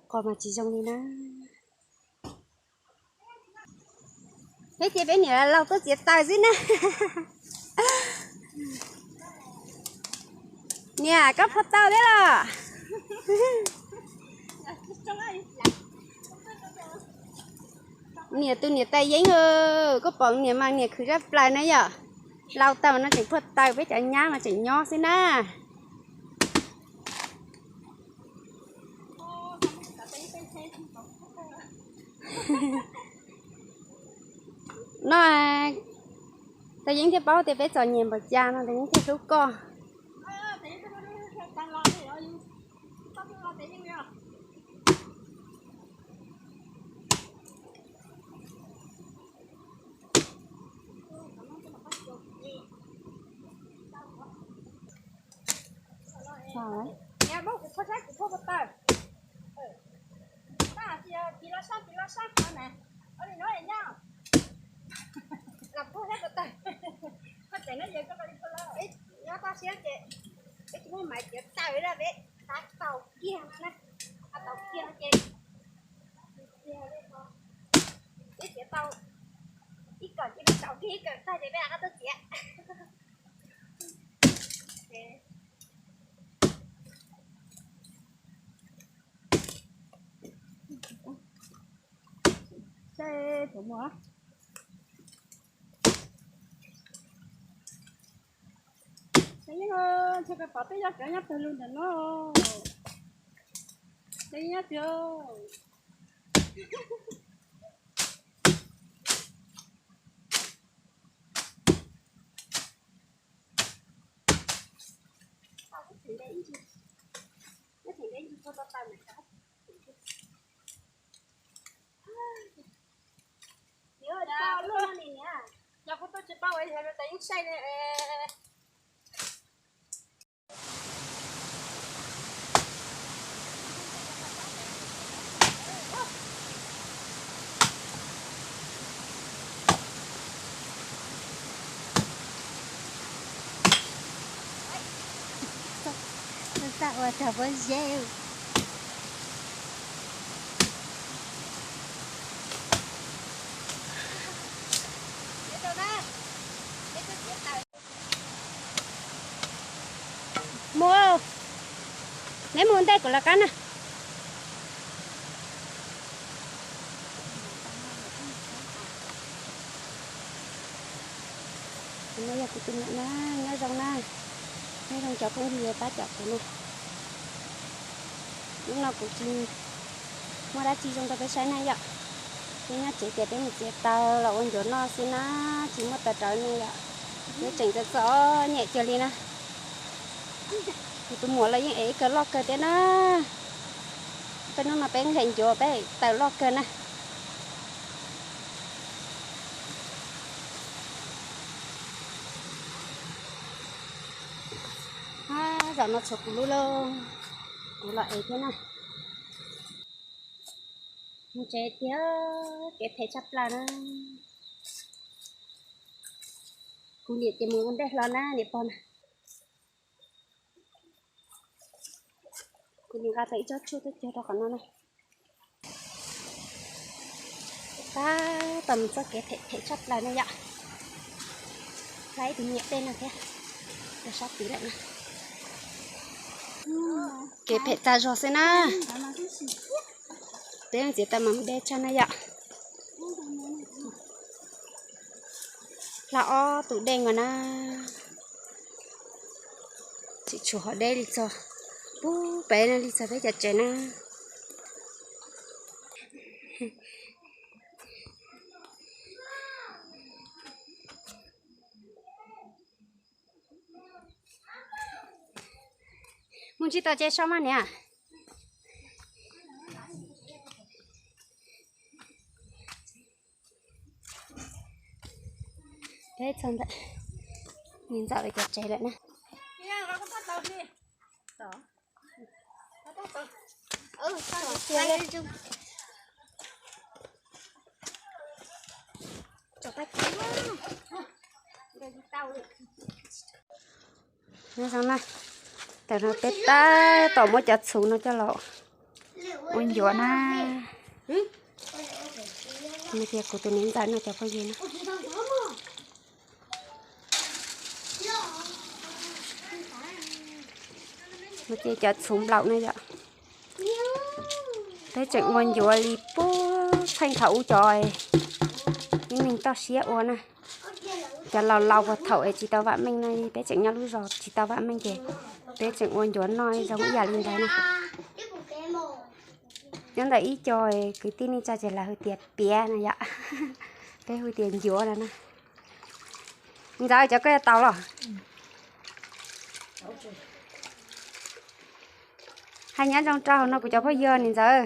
Qos mas tsis zoo li na. Peb ces peb niam laus tuaj txiav taws xwb na. Niam, koj phua taws thiab los? Niam tus niam tais yeeb, koj pom niam mas niam khwv zaj plaws na yom. Laus taws no tseem phua taws, peb cov nyab mas tseem nyob xwb na. No, tais yeeb thiaj paub tias peb txom nyem npaum cas no tais yeeb thiaj hlub koj. Niam, muab kuv phua saib kuv phua puas tawm. Tab sis tiv los sab, tiv los sab qhov na. Ua li no nyob. Los phua saib puas tawm. Koj tseem no ces koj li phua los. Nyob toj siab ces peb tsis muaj maiv txiav taws li, peb xav tau kiag no na. Xav tau kiag no ces txiav li ko. Peb txiav tau ib kawm ces peb tau kiag ib kawm tag ces peb rov qab tuaj txiav. Seb puas muaj. Tais yeeb, ntshe koj pom peb yog cov nyob pawg lug ntawm no. Tais yeeb nyob twg? Yog kuv tuaj tsis paub ua yog tais yeeb saib ne. Txaj ua rau pob zeb. Mus, neb mus ntej kuv lawv qab na. Tus no yog kuv tus niam na, nyob zoo na, nyob zoo cov phooj ywg pab caum kuv na. Hnub no kuv tsis muaj dab tsi zoo rau peb saib na yom. Peb nyob tsev ces peb mus txiav taws los ua ncuav noj xwb na, tsis muaj taws rawv ne yom. Peb tseem txom txom nyem kiag li na. Kuv tus muam los yeej ev ib kawg loj kawg thiab na. Peb hnub no peb nqhis ncuav peb taws loj kawg na. Zaum no tshuav kuv lub lauj, kuv los ev thiab na. Mus tsev tiag, kev phem tshaj plaws na. Kuv niam ces mus ua ntej hlo na niam pog na. Kuv niam nqa tau ib tsob tshuaj tuaj cog rau qhov no na. Tab tom mus txoj kev phem phem tshaj plaws na yom. Hla ib tug nyiam dej no thiab, rau sab tid lawm na. Kev phem tag zog xwb na. Peb txiav taws mas mus de tshaj na yom. Hla ob tug dej nkaus na. Tsis tshuav hav dej li txog pub peb no li txog peb cov tsev na. Mus ntsib tom tsev so mas niam. Peb txog ntawm niam ntxawm lawv cov tsev lawm na. Nyob zoo na, tam no peb tab tom muab cov txhuv no coj los Ua ncuav na. No ces kuv tus niam ntxawm no cov phooj ywg na. No ces cov txhuv nplaum na yom. Peb tseem ua ncuav li puag txheej thaum ub cov, ib neeg toj siab ua na. Cov laus laus puag thaum es tsis tau vam meej no, peb tseem nyob lub zos tsis tau vam meej ces peb tseem ua ncuav noj zoo ib yam li ntawd na. Nyob ntawm ib co kwv tij neej tsa ces lawv hu tias piav na yom. Peb hu tias ncuav no na. Ntxawm, cov koj yuav tau los? Hais nyob zoo rau hauv no kuv cov phooj ywg niam ntxawm.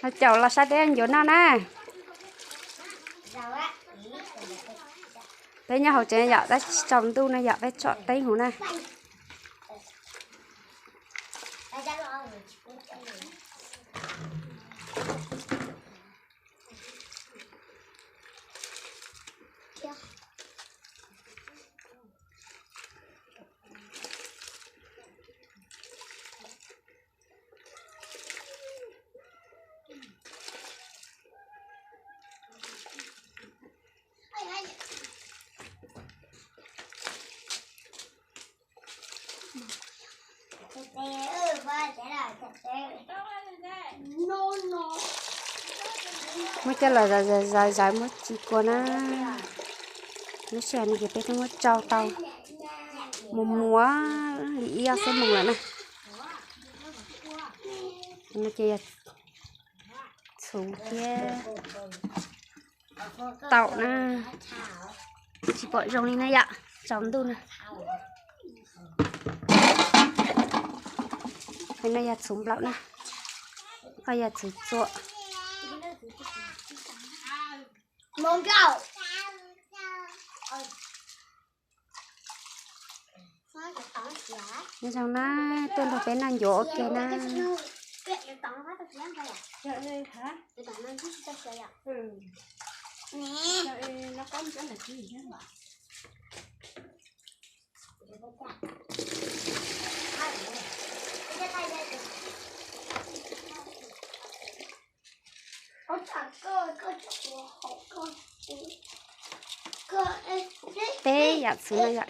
Los caum los saib peb ncuav noj na. Peb nyob hauv tsev yom, tab sis tsaus ntuj no yom, peb tsom teeb huv na. Muab coj los zais zais muab tsis kua na. Lub sij hawm no ces peb twb muab tsau tau mus muav li ib ob xuab moos lawm na. No ces yog txhuv thiab taum na. Tsis pom zoo li na yom, tsaus ntuj na. Qhov no yog txhuv nplaum na, qhov yog txhuv txuam. Nyob zoo na, tuaj nrog peb noj ncuav ua ke na. Peb yam txhuv no yom.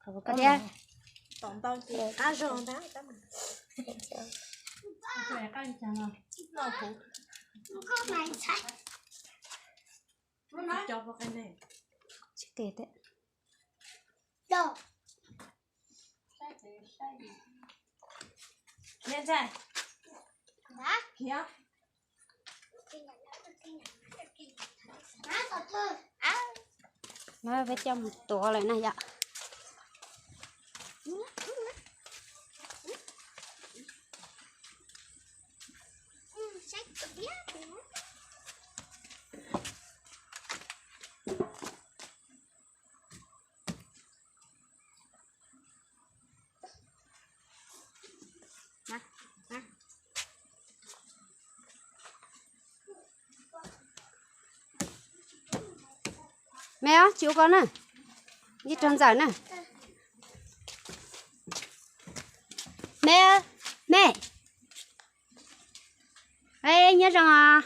Qhov koj thiab. Tsis tes thiab. No peb coj mus tuav lawm na yom. Me os, tsis ua koj na, ib rog ntxawm na. Me, me, nyob zoo os.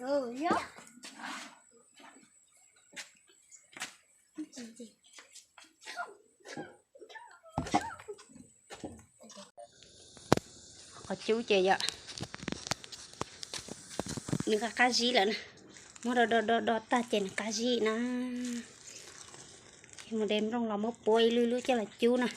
Qhov cub ces yog nws qab qab zib lawm na, muab do do do do tag ces nws qab zib na. Mus de nplooj los muab puab ib lub lub coj los cub na.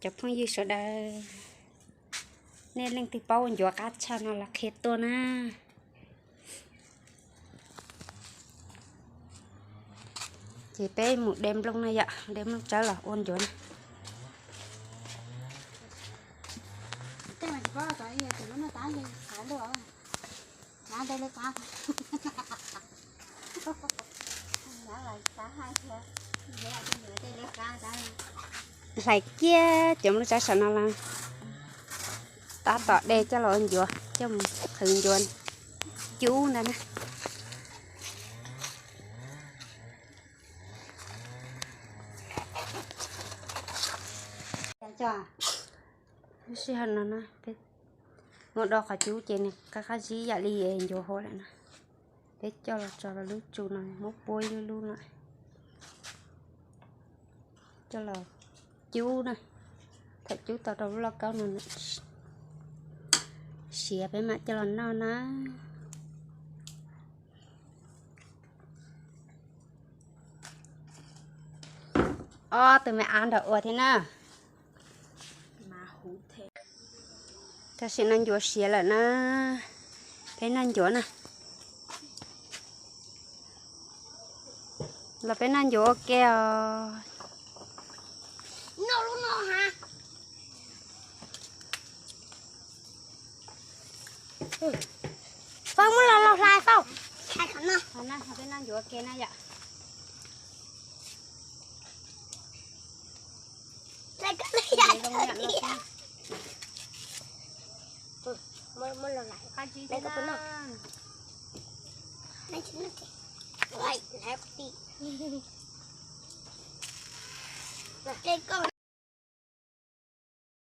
Cov phooj ywg sawv daws, nej leej twg paub ua ncuav qab tshaj no los qhia tuaj na. Ces peb mus de nplooj na yom, de nplooj tsawb los ua ncuav na. Hlais kiag cov nplooj tsawb saum no los tab tom de coj los ua ncuav, coj mus qhwv ncuav cub ntag na. Lub sij hawm no na, peb muab do qhov cub ces nws qab qab zib yam li ncuav hauv lawm na. Peb coj los tso rau lub tsu no, muab puab ib lub lub no, coj los cub na. Thaum cub tau rau lub lauj kaub no siav peb mam coj los noj na. Ob tug me ab nrog ua thiab na. Tam sim no ncuav siav lawm na, peb noj ncuav na. Los peb noj ncuav ua ke os. Fau, muab los los hlais Fau. Qhov no peb noj ncuav ua ke na yom.